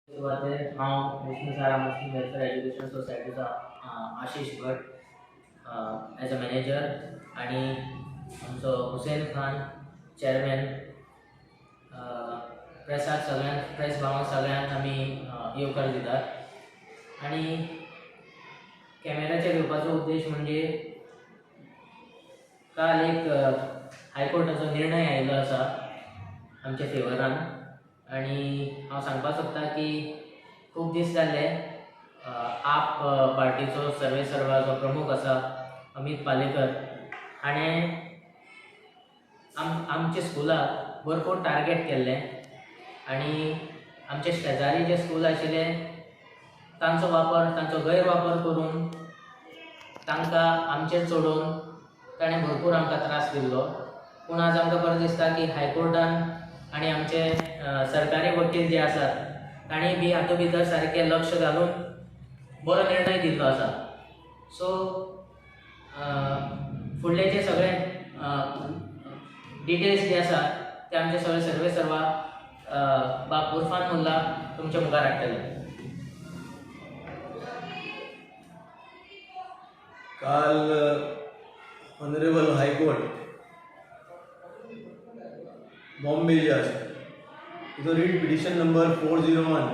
सुवातेर हांव Vishnu Sara Muslim welfare education सोसायटीचो Ashish Bhat as a manager आनी आमचो हुसेन खान चॅरमॅन. प्रेसाक सगळ्यांक, प्रेस भावांक सगळ्यांक आमी येवकार दितात. आनी कॅमेराचेर येवपाचो उद्देश म्हणजे काल एक हायकोर्टाचो निर्णय आयिल्लो आसा आमच्या फेवरान. आनी हांव सांगपाक सोदता की खूब दीस जाले आप पार्टीचो सर्वे सर्वा जो प्रमुख आसा अमीत पालेकर हाणें आमच्या स्कुलाक भरपूर टार्गेट केल्लें आनी आमचे शेजारी जे स्कूल आशिल्लें तांचो वापर, तांचो गैरवापर करून तांकां आमचेर चडोवन ताणें भरपूर आमकां त्रास दिल्लो. पूण आज आमकां बरें दिसता की हायकोर्टान आनी आमचे सरकारी वकील जे आसात तांणी बी हातूंत भितर सारकें लक्ष घालून बरो निर्णय दिल्लो आसा. सो फुडले जे सगळे डिटेल्स जे आसा ते आमचे सगळे सर्वे सर्वा बाब उर्फान मुल्ला तुमच्या मुखार हाडटले. काल ऑनरेबल हायकोर्ट बॉम्बे जे आसा तितून रिट पिटिशन नंबर 401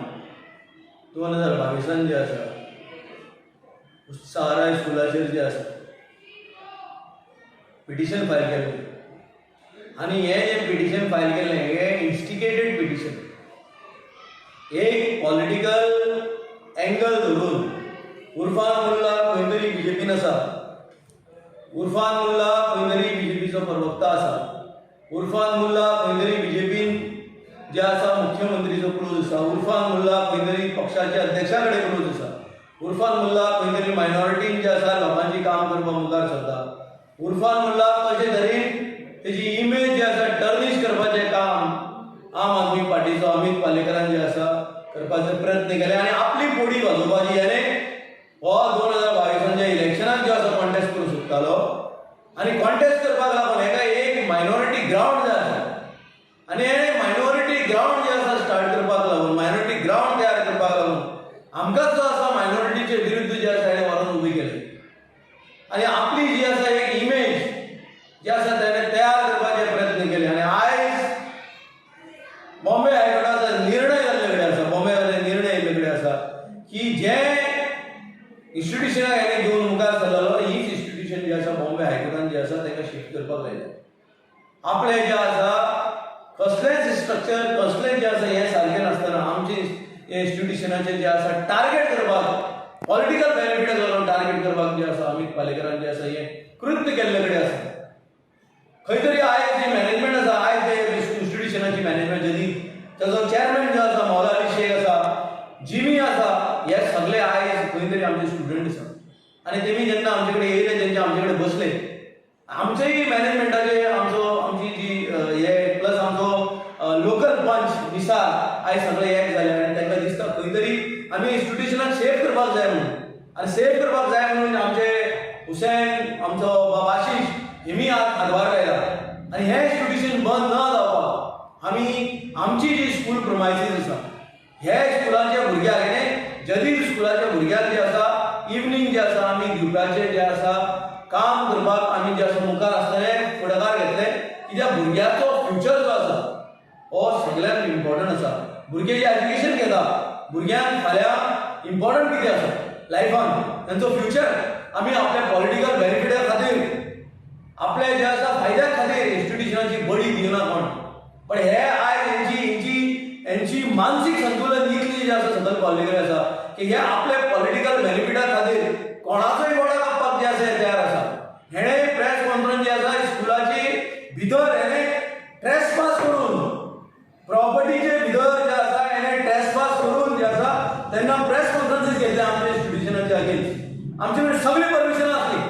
2022 जे आसा सहारा स्कुलाचेर जे आसा पिटिशन फायल केल्लें. आनी हें जें पिटिशन फायल केल्लें हें इन्स्टिगेटेड पिटिशन, एक पॉलिटिकल एंगल धरून उर्फान मुल्ला खंय तरी बीजेपीन आसा, उर्फान मुल्ला खंय तरी बीजेपीचो प्रवक्ता आसा, उर्फान मुल्ला खंय तरी बीजेपीन जे आसा मुख्यमंत्रीचो क्लोज आसा, उर्फान मुल्ला खंय तरी पक्षाच्या अध्यक्षा कडेन क्लोज आसा, उर्फान मुल्ला खंय तरी मायनॉरिटीन जे आसा लोकांची काम करपाक मुखार सरता, उर्फान मुल्ला कशे तरेन तेजी इमेज जे आसा टर्निश करपाचें काम आम आदमी पार्टीचो अमीत पालेकरान जे आसा करपाचो प्रयत्न केले आनी आपली पोडी वाजोवपाची. याने हो 2022 इलेक्शनाक जो आसा कॉन्टेस्ट करूंक सोदतालो आनी कॉन्टेस्ट करपाक लागून हेका एक मायनॉरिटी ग्रावंड जाय आसा आनी हेणें मायनॉरिटी ग्रावंड जे आसा स्टार्ट करपाक लागून, मायनॉरिटी ग्रावंड तयार करपाक लागून आमकांच जो आसा मायनॉरिटीचे विरुद्ध जे आसा हेणें व्हरून उबी केले आनी आपली जी आसा एक इमेज जे आसा तेणें तयार करपाचे प्रयत्न केले. आनी आयज बॉम्बे हायकोर्टाचो निर्णय जाल्ले कडेन आसा, बॉम्बे हायकोर्टाचो निर्णय येयल्ले कडेन आसा की जे इन्स्टिट्युशनाक हेणें घेवन मुखार सरलेलो हीच इन्स्टिट्युशन जे आसा बॉम्बे हायकोर्टान जे आसा ताका शिफ्ट करपाक लायलें. आपलें जें आसा कसलेंच स्ट्रक्चर कसलेंच जें आसा हें सारकें नासतना आमचे इन्स्टिट्युशनाचेर जे आसा टार्गेट करपाक, पॉलिटिकल बेनिफिटाक लागून टार्गेट करपाक जे आसा अमीत पालेकरान जे आसा हें कृत्य केल्ले कडेन आसा. खंय तरी आयज जी मॅनेजमेंट आसा, आयज जे इन्स्टिट्युशनाची मॅनेजमेंट जदी ताजो चॅरमॅन जो आसा मौला अली शेख आसा, जिमी आसा, हे सगळे आयज खंय तरी आमचे स्टुडंट आसा आनी तेमी जेन्ना आमचे कडेन येयले, तेंचे आमचे कडेन बसले, आमचेय मॅनेजमेंटाचे आमचो आमची जी हे प्लस आमचो लोकल पंच निसार आयज सगळे एक जाले आनी तांकां दिसता खंय तरी आमी इन्स्टिट्युशनाक सेफ करपाक जाय म्हणून. आनी सेफ करपाक जाय म्हणून आमचे हुसेन, आमचो बाब आशिश हेमी आज हातभार लायला आनी हें इन्स्टिट्युशन बंद न जावपाक आमी आमची जी स्कूल प्रमायसीस आसा हे स्कुलाच्या भुरग्यांक, हेणे जदीद स्कुलाच्या भुरग्यांक जे आसा इवनींग जे आसा आमी दिवपाचें जे आसा काम करपाक आमी जे आसा मुखार आसतले, फुडाकार घेतले. कित्याक भुरग्याचो फ्युचर जो आसा हो सगळ्यांत इम्पॉर्टंट आसा. भुरगे जे एज्युकेशन घेता, भुरग्यांक फाल्यां इम्पॉर्टंट कितें आसा लायफान तांचो फ्युचर. आमी आपल्या पॉलिटिकल बेनिफिटा खातीर, आपल्या जे आसा फायद्या खातीर इन्स्टिट्युशनाची बळी दिवना कोण. पण हे आयज हेंची हेंची हेंची मानसीक संतुलन इतली जे आसा सकयल पावल्ले कडेन आसा की हे आपल्या पॉलिटिकल बेनिफिटा खातीर कोणाचोय गोडा कापपाक जे आसा हे तयार आसा. हेणें प्रेस कॉन्फरन्स जे आसा स्कुलाची भितर हेणें ट्रेसपास करून प्रॉपर्टीचे भितर जे आसा हेणें ट्रेसपास करून जे आसा तेन्ना प्रेस कॉन्फरन्सीस घेतले आमच्या इन्स्टिट्युशनाच्या अगेन्स्ट. आमचे कडेन सगळी परमिशनां आसली,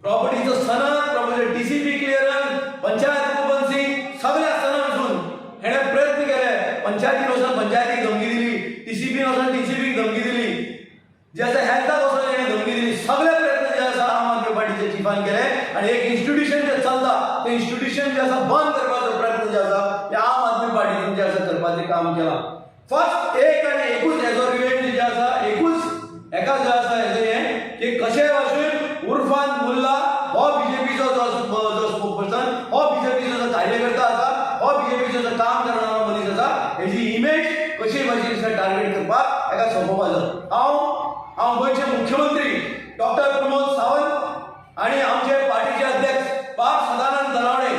प्रॉपर्टीचो सनद, property DCP clearance, panchayat occupancy सगळें आसतना वचून हेणें प्रयत्न केले. पंचायतीन वचून पंचायतीक धमकी दिली, डीसीपीन वचून डीसीपीक धमकी दिली, जे आसा हेल्थाक वचून हेणें धमकी दिली. सगळे प्रयत्न जे आसा आम आदमी पार्टीचे चिफान केले आनी एक इन्स्टिट्युशन जें चलता तें इन्स्टिट्युशन जें आसा बंद करपाचो प्रयत्न जे आसा हे आम आदमी पार्टीन जे आसा करपाचें काम केलां. फक्त एक आनी एकूच हेजो रिवेंज जे आसा, एकूच एका जो आसा हेजो हें की कशेय भाशेन उर्फान मुल्ला हो बीजेपीचो जो जो स्पोक पर्सन, हो बीजेपीचो जो कार्यकर्ता आसा, हो बीजेपीचो जो काम करणारो मनीस आसा, हेजी इमेज कशी भाशेन टार्गेट करपाक एका सोंपोवपाचो. हांव हांव गोंयचे मुख्यमंत्री डॉक्टर प्रमोद सावंत आनी आमचे पार्टीचे अध्यक्ष बाब सदानंद तलावडे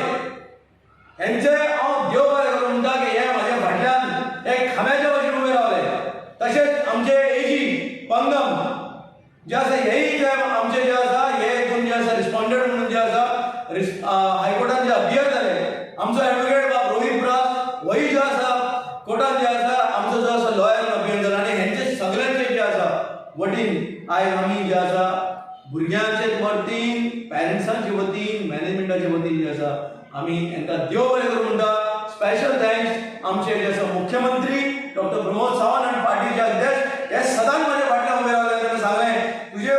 हेंचे हांव देव बरें करूं म्हणटा की हे म्हाज्या फाटल्यान एक खांब्याच्या भशेन उबे रावले. तशेंच आमचे एजी पंगम जे आसा, हेय जे आमचे जे आसा, हे हितून जे आसा रिस्पॉन्डंट म्हणून जे आसा हायकोर्टान जे अपियर जाले. आमचो एडवोकेट बाब रोहीत ब्रास होय जो आसा कोर्टान जे आसा आमचो जो आसा लॉयर अपियर जाला. आनी हेंचे सगळ्यांचे जे आसा वतीन आयज आमी जे आसा भुरग्यांचे वतीन, पॅरंट्सांचे वतीन, मॅनेजमेंटाचे वतीन जे आसा आमी हेंकां देव बरें करूं म्हणटा. स्पेशल thanks आमचे जे आसा मुख्यमंत्री डॉक्टर प्रमोद सावंत आनी पार्टीचे अध्यक्ष, हे सदांच म्हाज्या फाटल्यान उबे रावले. तेन्ना सांगलें, तुजे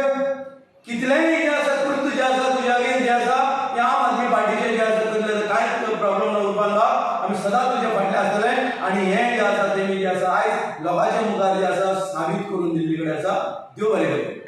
कितलेंय जे आसा कृत्य जे आसा तुज्या अगेन्स्ट जे आसा, हे आम आदमी पार्टीचे जे आसा करले, कांयच प्रॉब्लम ना उरपान बाब, आमी सदांच तुज्या फाटल्यान आसतले. आनी हें जें आसा तेमी जे आसा आयज लोकांच्या मुखार जे आसा साबीत करून दिल्ली कडेन आसा. देव बरें करूं.